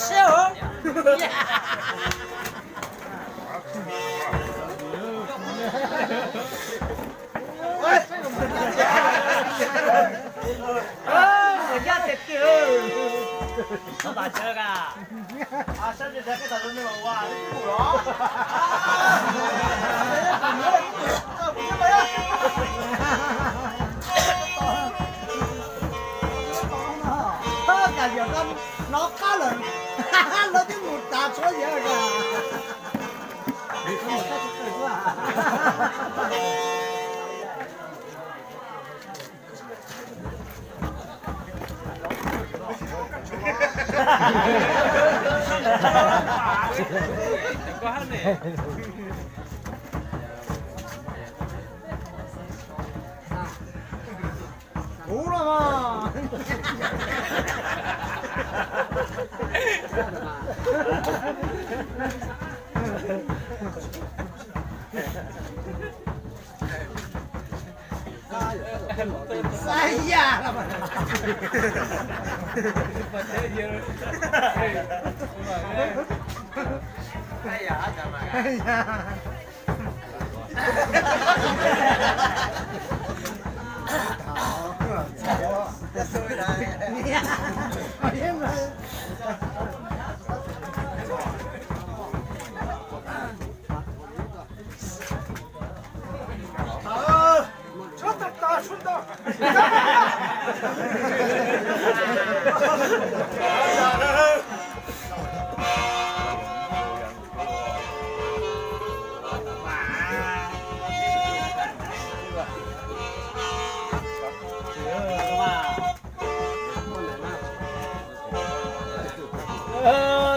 Siab hov. Ua yaj tiag tiag. Sab ntshe lawv twb mus tav tshuab yawg. Kuv los mas. Xav yam los mas.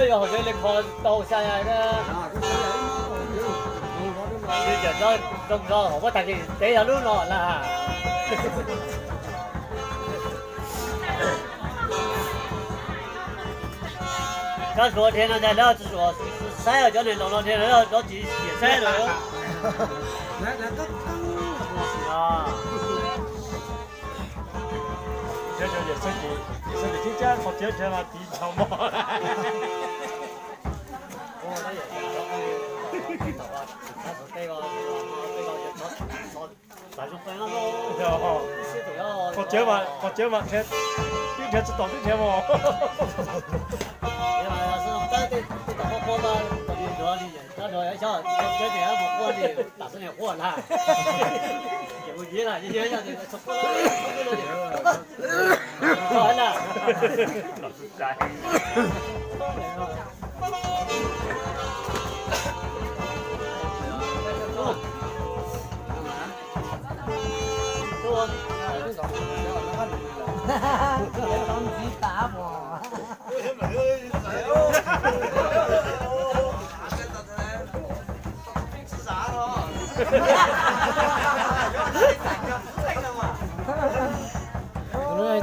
Yog hauv li kho tau xya na. Li cov zoo zog hauv muab tag kis teb yog lub no na. Kab hluav dhia no ntag, lawv tsis suam saib cov neeg laus no dhia, lawv tsis xyem saib lawm. Tib cab qhov tsev mas tiv ntshav mog. Qhov tsev mas, qhov tsev mas twb nrhiav tsis tau twb nrhiav mog.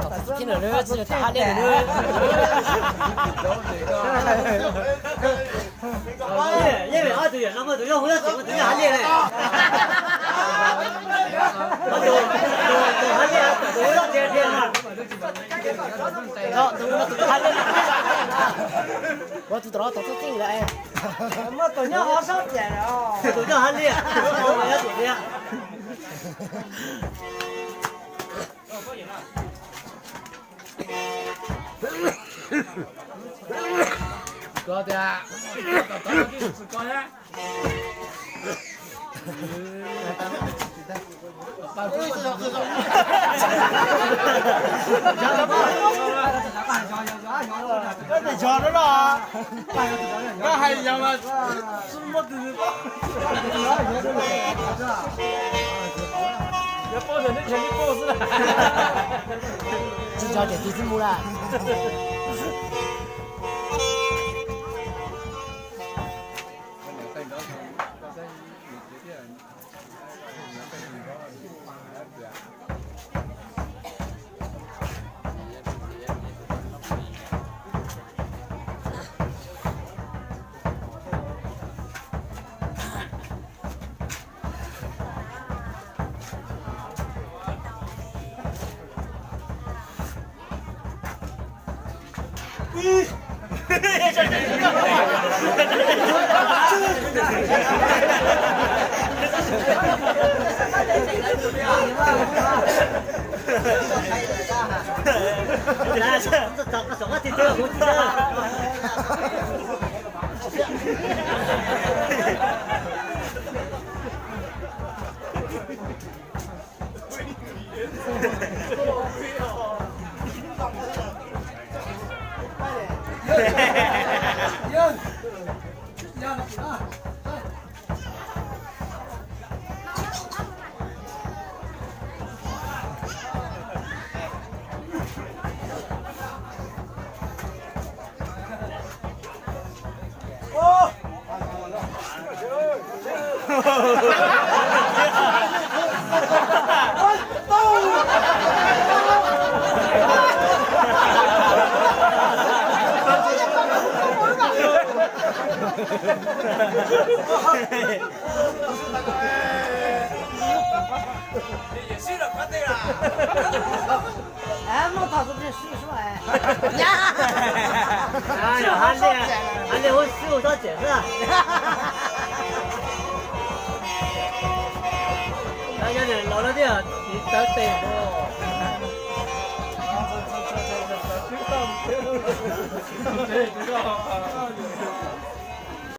Tom txiv thiab lawm, tsis yog tom hab liaj lawm. Yeej ob tug yawm no muaj tus yog hu loj tseem muaj tus yog hab liaj ne. Tus hab liaj, tus hu loj tseem tiag na. Tus hab liaj. Ua tus tom no tom txoj txij lawm. Muaj tus nyob ob sab tias tus nyob hab liaj, nyob tim liaj. Ko tias, ko tias, ko tias. Koj hais yog mas tsis muaj tus yog poj ntawm neb tsev li poj xwb. Tsis yog tias tus xib mus lawm. Hab li huv sib huv txhob cem xwb. Nyob niam laus no thiaj tiv tawv tes mus.